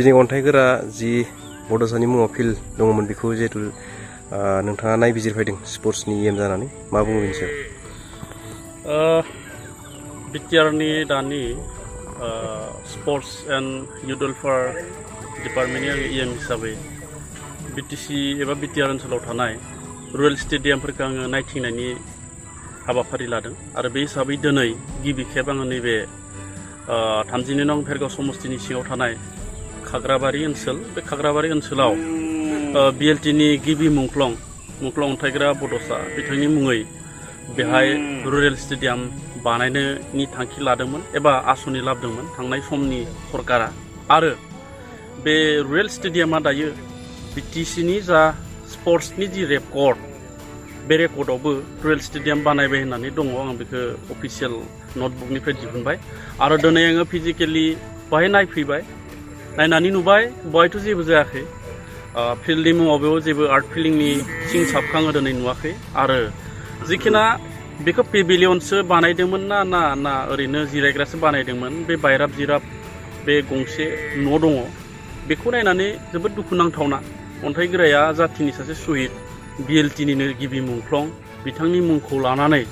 दिनै अन्थाइगोरा जि बड'सानि मुङाव फिल्ड दङमोन बेखौ जिहेतु नोंथाङा नायबिजिरफैदों स्पर्ट्सनि एम जानानै मा बुङो बेनि सायाव? बिटिआरनि दानि स्पर्ट्स एन्ड इउथ वेलफेयार डिपार्टमेन्टनि आङो EM हिसाबै बिटिसि एबा बिटिआर ओनसोलाव थानाय रुरेल स्टेडियामफोरखौ आङो नायथिंनायनि हाबाफारि लादों आरो बे हिसाबै दिनै गिबि खेब आङो नैबे 32 नं भेरगाव समस्तिनि सिङाव थानाय खाग्राबारि ओनसोल बे खाग्राबारि ओनसोलाव BLTनि गिबि मुंख्लं अन्थाइग्रा बड'सा बिथांनि मुङै बेहाय रुरेल स्टेडियाम बानायनायनि थांखि लादोंमोन एबा आसनि लाबोदोंमोन थांनाय समनि सरकारा आरो बे रुरेल स्टेडियामा दायो बिटिसिनि जा स्पर्ट्सनि जि रेकर्ड बे रेकर्डआवबो रुरेल स्टेडियाम बानायबाय होननानै दङ आं बेखौ अफिसियेल नटबुकनिफ्राय दिहुनबाय आरो दिनै आङो फिजिकेलि बाहाय नायफैबाय नायनानै नुबाय बहायथ' जेबो जायाखै फिल्डनि मुङाव बेयाव जेबो आर्ट फिलिंनि सिं साबखाङो दिनै नुवाखै आरो जिखिना बेखौ पेभिलियनसो बानायदोंमोन ना ओरैनो जिरायग्रासो बानायदोंमोन बे बायराब जिराब बे गंसे न' दङ बेखौ नायनानै जोबोद दुखुनांथावना अन्थाइगोराया जाथिनि सासे शहीद BLTनिनो गिबि मुंख्लं बिथांनि मुंखौ लानानै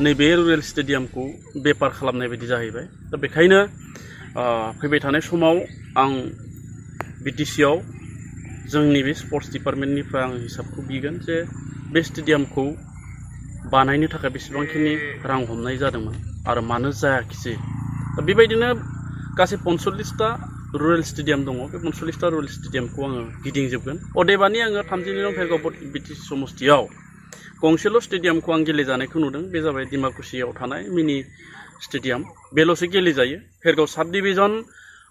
नैबे रुरेल स्टेडियामखौ बेपार खालामनाय बायदि जाहैबाय दा बेखायनो फैबाय थानाय समाव आं बिटिसिआव जोंनि बे स्पर्ट्स डिपार्टमेन्टनिफ्राय आं हिसाबखौ बिगोन जे बे स्टेडियामखौ बानायनो थाखाय बेसेबांखिनि रां हमनाय जादोंमोन आरो मानो जायाखिसै दा बेबायदिनो गासै 45टा रुरेल स्टेडियाम दङ बे 45टा रुरेल स्टेडियामखौ आङो गिदिंजोबगोन अदेबानि आङो 32 नं भेरगाव बिटिसि समस्तियाव गंसेल' स्टेडियामखौ आं गेलेजानायखौ नुदों बे जाबाय डिमाकुसियाव थानाय मिनि स्टेडियाम बेल'सो गेलेजायो भेरगाव साब डिभिजन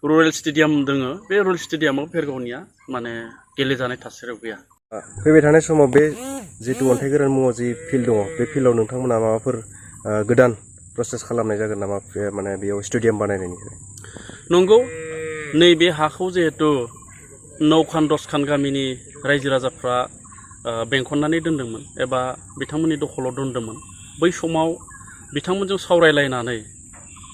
रुरेल स्टेडियाम दोङो बे रुरेल स्टेडियामाव भेरगावनिया माने गेलेजानाय थासारियाव गैया। फैबाय थानाय समाव बे जितु अन्थाइगोरानि मुङाव जि फिल्ड दङ बे फिल्डआव नोंथांमोना माबाफोर गोदान प्रसेस खालामनाय जागोन नामा माने बेयाव स्टेडियाम बानायनायनि? नंगौ नैबे हाखौ जिहेतु 9 खान 10 खान गामिनि रायजो राजाफ्रा बेंखननानै दोनदोंमोन एबा बिथांमोननि दखलाव दोनदोंमोन बै समाव बिथांमोनजों सावरायलायनानै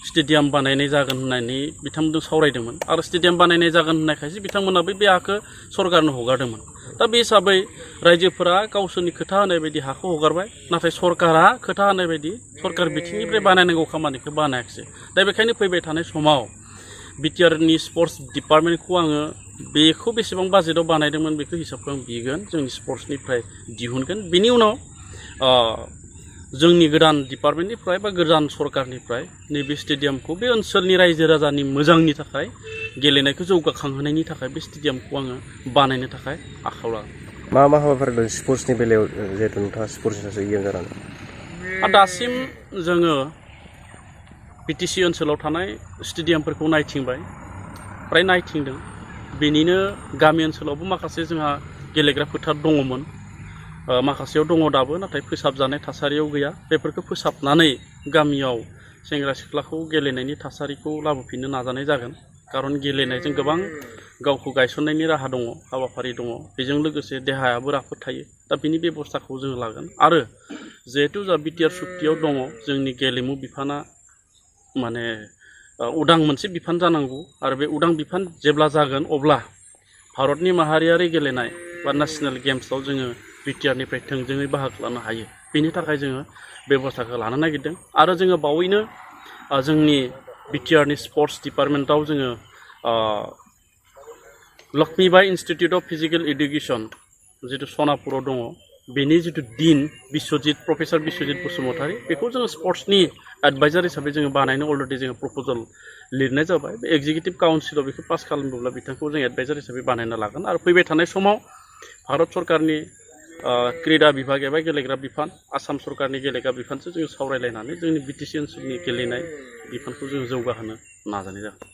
स्टेडियाम बानायनाय जागोन होननानै बिथांमोनजों सावरायदोंमोन आरो स्टेडियाम बानायनाय जागोन होननायखायसो बिथांमोनाबो बे हाखौ सरकारनो हगारदोंमोन दा बे हिसाबै रायजोफोरा गावसोरनि खोथा होनाय बायदि हाखौ हगारबाय नाथाय सरकारा खोथा होनाय बायदि सरकार बिथिंनिफ्राय बानायनांगौ खामानिखौ बानायाखिसै दा बेखायनो फैबाय थानाय समाव बिटिआरनि स्पर्ट्स डिपार्टमेन्टखौ आङो बेखौ बेसेबां बाजेटआव बानायदोंमोन बेखौ हिसाबखौ आं बिगोन जोंनि स्पर्ट्सनिफ्राय दिहुनगोन बेनि उनाव जोंनि गोदान डिपार्टमेन्टनिफ्राय बा गोदान सरकारनिफ्राय नैबे स्टेडियामखौ बे ओनसोलनि रायजो राजानि मोजांनि थाखाय गेलेनायखौ जौगाखांहोनायनि थाखाय बे स्टेडियामखौ आङो बानायनो थाखाय आखायाव लागोन। मा हाबाफारि दं स्पर्ट्सनि बेलायाव जिहेतु नोंथाङा स्पर्ट्सनि सासे EM जानानै? दासिम जोङो बिटिसि ओनसोलाव थानाय स्टेडियामफोरखौ नायथिंबाय फ्राय नायथिंदों बेनिनो गामि ओनसोलावबो माखासे जोंहा गेलेग्रा फोथार दङमोन माखासेयाव दङ दाबो नाथाय फोसाबजानाय थासारियाव गैया बेफोरखौ फोसाबनानै गामियाव सेंग्रा सिख्लाखौ गेलेनायनि थासारिखौ लाबोफिननो नाजानाय जागोन खारन गेलेनायजों गोबां गावखौ गायसननायनि राहा दङ हाबाफारि दङ बेजों लोगोसे देहायाबो राफोद थायो दा बिनि बेबस्थाखौ जों लागोन आरो जिहेतु जा बिटिआर सुक्तियाव दङ जोंनि गेलेमु बिफाना माने उदां मोनसे बिफान जानांगौ आरो बे उदां बिफान जेब्ला जागोन अब्ला भारतनि माहारियारि गेलेनाय बा नेशनेल गेम्सआव जोङो बिटिआरनिफ्राय थोंजोङै बाहागो लानो हायो बेनि थाखाय जोङो बेबस्थाखौ लानो नागिरदों आरो जोङो बावैनो जोंनि बिटिआरनि स्पर्ट्स डिपार्टमेन्टआव जोङो Lakshmibai Institute of Physical Education Jitu सनापुराव दङ बेनि जितु डिन प्रफेसर बिश्वजित बसुमतारी बेखौ जोङो स्पर्ट्सनि एडभाइजार हिसाबै जोङो बानायनो अलरेडि जोङो प्रप'जाल लिरनाय जाबाय बे एक्जिकिउटिभ काउन्सिलाव बेखौ पास खालामोब्ला बिथांखौ जों एडभाइजार हिसाबै बानायना लागोन आरो फैबाय थानाय समाव भारत सरकारनि क्रीडा बिभाग एबा गेलेग्रा बिफान आसाम सरकारनि गेलेग्रा बिफानजों जोङो सावरायलायनानै जोंनि बिटिसि ओनसोलनि गेलेनाय बिफानखौ जोङो जौगाहोनो नाजानाय जागोन।